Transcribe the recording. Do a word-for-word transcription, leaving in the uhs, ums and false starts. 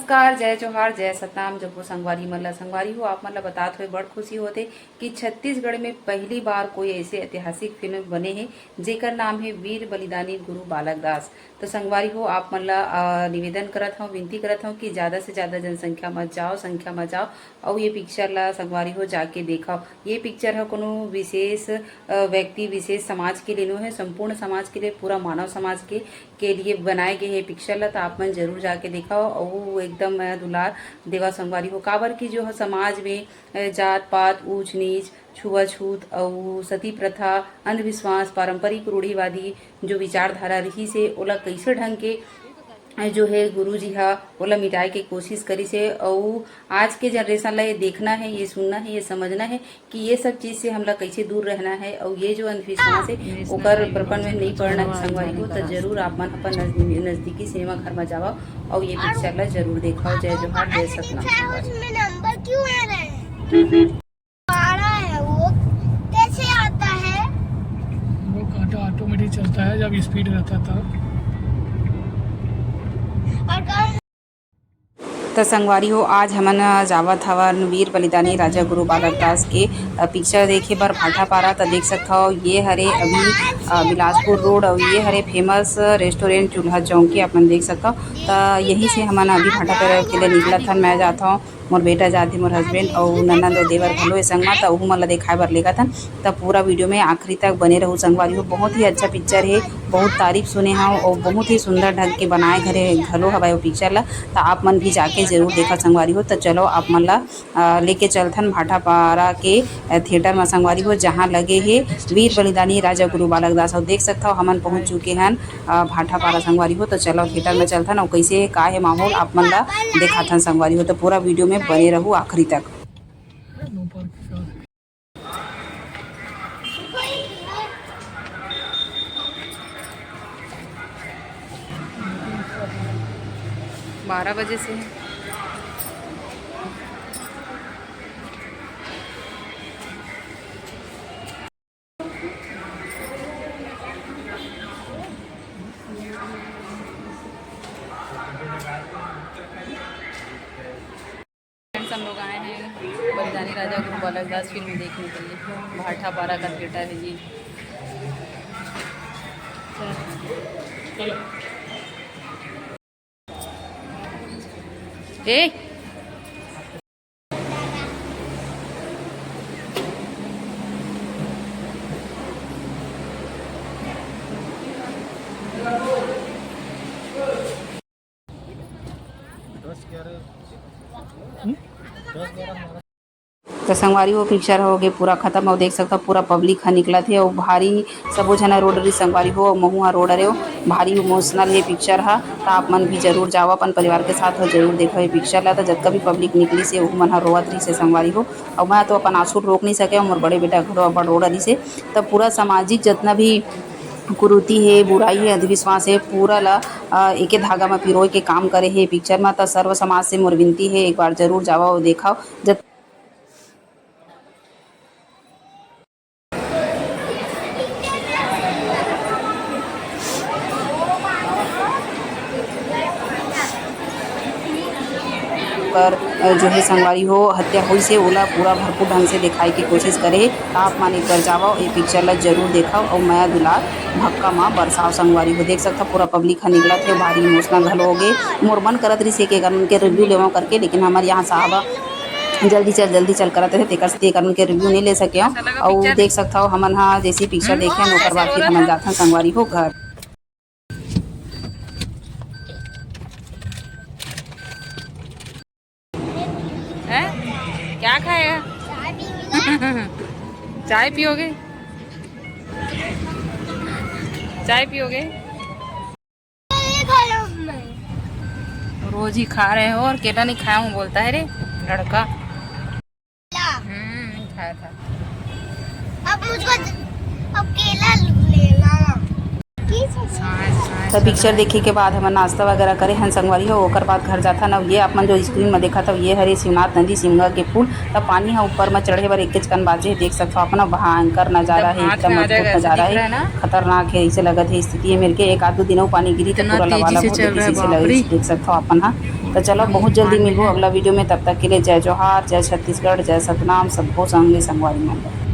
नमस्कार, जय जोहार, जय सतनाम। जम्मो संगवारी मन ला, संगवारी हो, आप मन ला बतात होए बड़ खुशी होथे कि छत्तीसगढ़ में पहली बार कोई ऐसे ऐतिहासिक फिल्म बने हे, जेकर नाम हे वीर बलिदानी गुरु बालक दास। तो संगवारी हो, आप मन ला, अ, निवेदन करत हव, विनती करत हव कि ज्यादा से ज्यादा जनसंख्या म जाओ, संख्या म जाओ, अउ ये पिक्चर ला संगवारी हो जाके देखव। ये पिक्चर ह कोनो विशेष, अ, व्यक्ति विशेष समाज के लिए नो हे, संपूर्ण समाज के लिए, पूरा मानव समाज के, के लिए बनाए गए हे पिक्चर ला। तो आप मन जरूर जाके देखव। अउ एकदम मया दुलार देवा संगवारी हो, काबर कि जो ह समाज में, अ, जात पात, ऊंच नीच, छुआछूत अउ सती प्रथा, अंधविश्वास, पारंपरिक रूढ़िवादी जो विचारधारा रहिस हे, ओला कइसे ढंग के जो हे गुरुजी ह ओला मिटाए के कोशिश करिस हे। अउ आज के जनरेशन ला ये देखना हे, ये सुनना हे, ये समझना हे कि ये सब चीज से हमला कइसे दूर रहना हे। अउ ये जो अंधविश्वास हे, ओकर प्रपंच में नहीं पड़ना हे संगवारी हो। तो जरूर आप मन अपन नज-, नजदीकी सिनेमा घर में जावव अउ ये पिक्चर ला जरूर देखव। जय जोहार, जय सतनाम संगवारी। उसमें नंबर क्यों आ रहा है? आ रहा है वो, कैसे आता है? वो कांटा ऑटोमेटिक चलता है जब स्पीड रहता तब। और कौन? त संगवारी हो, आज हमन जावत हवन वीर बलिदानी राजा गुरु बालक दास के, अ, पिक्चर देखे बर भाटापारा। त देख सकत हव, ये हरे अभी, अ, बिलासपुर रोड अउ ये हरे फेमस रेस्टोरेंट चूल्हा चौकी, आप मन देख सकत हव। त यहीं से हमन अभी भाटापारा के लिए निकलत हन। मैं जात हव, मोर बेटा जाथे, मोर हस्बैंड अउ ननद अउ देवर घलो ए संग म, त उहू मन ल देखाए बर लेगत हन। त पूरा वीडियो में आखिरी तक बने रहू संगवारी हो। बहुत ही अच्छा पिक्चर हे, बहुत तारीफ सुने हव अउ बहुत ही सुंदर ढंग के बनाए घरे घलो हवय ओ पिक्चर ल। त आप मन भी जाके जरूर देखा संगवारी हो। त चलो आप मन ल, अ, लेके चलथन भाटापारा के, अ, थिएटर म संगवारी हो, जहां लगे हे वीर बलिदानी राजा गुरु बालक दास। अउ देख सकथव हमन पहुंच चुके हन अ, भाटापारा संगवारी हो। तो चलो थिएटर में चलथन अउ कइसे का हे माहौल, आप मन ला देखाथन संगवारी हो। तो पूरा वीडियो में बने रहू आखिरी तक। बारह बजे से हे। फ्रेंड्स, हम लोग आए हैं बलिदानी राजा गुरु बालक दास फिल्म देखने के लिए। भाटापारा का थिएटर है ये। ए, तो संगवारी हो, पिक्चर हो गे पूरा खत्म। अउ देख सकथव, पूरा पब्लिक ह निकलत हे अउ भारी सबो झन ह रो डरिस संगवारी हो, अउ महू ह रो डरेव। भारी इमोशनल हे पिक्चर ह, त आप मन भी जरूर जावव अपन परिवार के साथ, अउ जरूर देखव ये पिक्चर ला। त जतका भी पब्लिक निकलिस हे, ओहू मन ह रोवत रहिस हे संगवारी हो, अउ मैं तो अपन आंसू रोक नइ सकेव, मोर बड़े बेटा घलो अब्बड़ रो डरिस हे। त पूरा सामाजिक जतना भी कुरीति हे, बुराई हे, अंधविश्वास हे, पूरा ला, अ, एके धागा म पिरोय के काम करे हे पिक्चर म। त सर्व समाज से मोर विनती हे, एक बार जरूर जावव अउ देखव। जत- कर, अ, जो हे संगवारी हो, हत्या होइस हे, ओला पूरा भरपूर ढंग से देखाए के कोशिश करे हे। त आप मन एक बार जावव, ए पिक्चर ला जरूर देखव अउ मया दुलार भक्का म बरसाव संगवारी हो। देख सकथव, पूरा पब्लिक ह निकलत हे, भारी इमोशनल घलो हो गे। मोर मन करत रहिस हे के करन के रिव्यू लेवव करके, लेकिन हमर यहाँ साहब जल्दी चल, जल्दी चल करत रहे, तेकर सेती करन के रिव्यू नइ ले सकेव। अउ देख सकथव, हमन ह जैसे पिक्चर देखे हन, ओकर बाद फिर हमन जाथन संगवारी हो घर। हैं? क्या खाएगा? चाय पियोगे? चाय पियोगे? रोज ही खा रहे हो और केला नहीं खाया हूँ बोलता है रे लड़का। हम्म, नहीं खाया था। अब मुझको ज-, अब केला लेना। त पिक्चर देखे के बाद हमन नाश्ता वगैरह करे हन संगवारी हो, ओकर बाद घर जाथन। अउ ये आप मन जो स्क्रीन म देखत हव, ये हरे शिवनाथ नदी सिमगा के पुल। त पानी ह ऊपर म चढ़े बर एकेच कन बाचे हे, देख सकथव अपन, भयंकर नजारा हे, एकदम अद्भुत नजारा हे, खतरनाक हे, अइसे लगत हे स्थिति हे मेर के एक आध दो दिन अउ पानी गिरही त पूरा लबालब हो जही, अइसे लगत हे, देख सकथव अपन ह। तो चलो, बहुत जल्दी मिलबो अगला वीडियो में। तब तक के लिए जय जोहार, जय छत्तीसगढ़, जय सतनाम, सब्बो संगी संगवारी मन।